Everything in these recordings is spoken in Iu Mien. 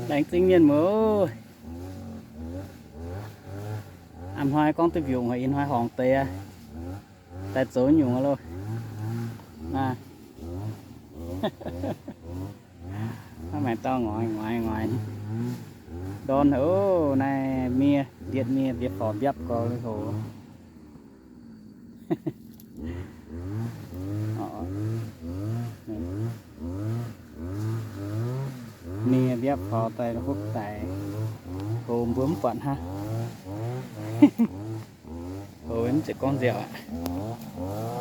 Laengz zingh mienh muoz. A'hnoi gorngv duqv mbiungc, ih hnoi horngc deix aqv. Daaih zoux nyungc loh. Maiv maaih dauh ngoix ngoix ngoix. Ndorn haic oc, naaiv miev, mbietv miev, mbietv forx mbiapv gorx lui-houx. Miev mbiapv forx daaih hopv daic, houx mbuo mv buatc hnangv. Houx mv zeiz gorngv nziaauc aqv.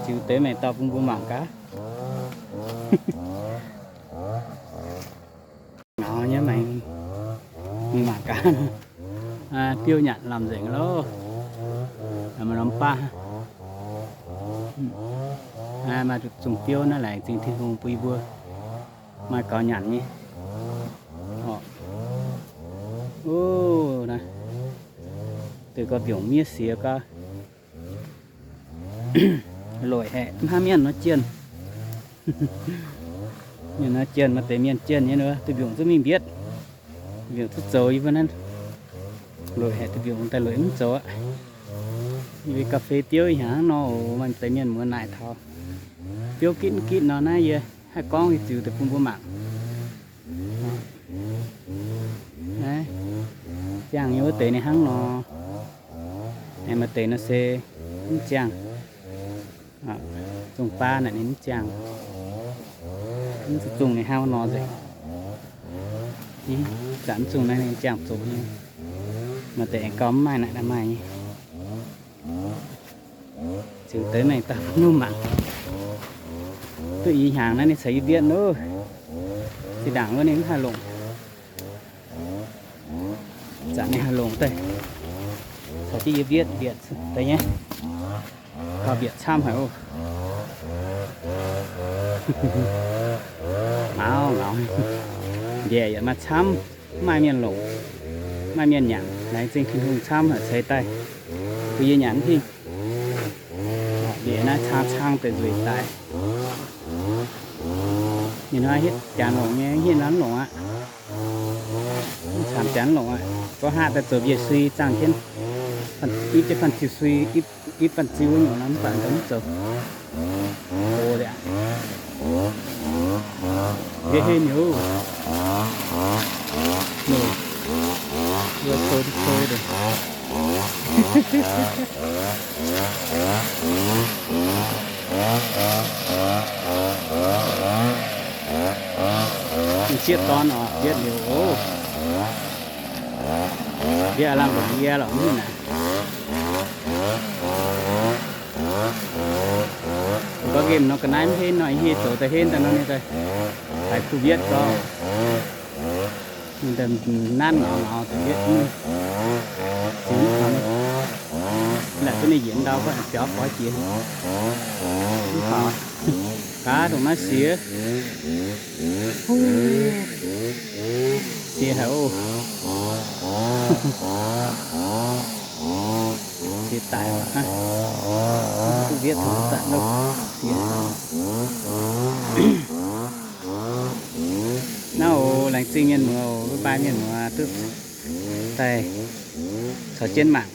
Ziux deix mengh dauh bun mbuo mangc gaax. Ngaux nyei maengx, mingh mangc gaax. Biouv nyanc lamh nzengc loh. Maaih norm baav, maaih zungh biouv naaiv, laengz zingh Tin-Hungh bun yie mbuo maaih gaux nyanc nyei. Naaiv deix gauh mbiungc miev siex gaax. Loic haic, mv hnangv mienh nor jienh. Mienh nor jienh, maaih deix mienh jienh nyei nor, duqv mbiungc zungv mingh mbietv, duqv mbiungc zungv zoux yie mbuo naaiv. Loic haic, duqv mbiungc daaih loic mv zoux aqv. Yie mbuo ga'fei biouv ih hnyangx hnangv nor oc, maaih deix mienh muoz naaic taux biouv gitv gitv nor, naaiv yie haih gorngv yie ziux deix bun mbuo mangc. Ziangh nyei wuov deix ninh hnangv nor. Maaih deix nor se mv ziangh. Zungh baav naaic ninh mv ziangh. Mv zuqc zungh ninh hnangv nor nzengc. Zanc mv zungh naaiv ninh ziangh zoqc nyei. Maaih deix aengx gauh mv maaih naaic, naaiv maaih nyei. Ziux deix mengh dauh bun mbuo mangc. Duqv ih hnyangx naaiv ninh caux yie mbietv loh. Zinh ndaangc wuov ninh mv haih longc. Zanc ninh haih longc daaih, caux jienv yie mbietv mbietc deix nyei. Gauh mbietc camv haic oc. Ngaux ngaux, mbietc yaac maaih camv, mv maaih mienh longc, mv maaih mienh nyanc. Laengz zingh Tin-Hungh camv haic ceix daaih bun yie nyanc mv hingh. Mbietc naaiv cang cang deix nzueic daic. Ninh hnoi hitv janx longc nyei, hitv nor mv longc aqv. Mv camv janx longc aqv. Gorngv haav daaih zoux mbietc sui zaangh jienv, ipv jienv fanh ziu sui, ipv fanh ziu nyungc nor mv baac mv zoux. Go liaqc. Mbietc heh niuz. Wuov to to deix. Mv sieqv dorn oc, mbietv liuz oc. Mbietv aav lamh longc yie lorqc mv naaic. Gorngv nqemh nor ga'naaiv mv henv nor, heh zoux daaih henv daaih nor ninh daaih haiz kuh mbietv gorngv. Ninh daaih nanv ngaux ngaux deix mbietv, mv ziux mv taux. Laaic duqv ninh yietc ndau biaux foi jiex. Mv taux. Gaav ndongc naaiv siex. Siex haic oc. Siex daic aqv. Duqv mbietv taux zanc lo. Siex. Naaiv oc, laengz zingh mienh muoz oc, bye bye mienh muoz, duqv daaih caux jienv mangc.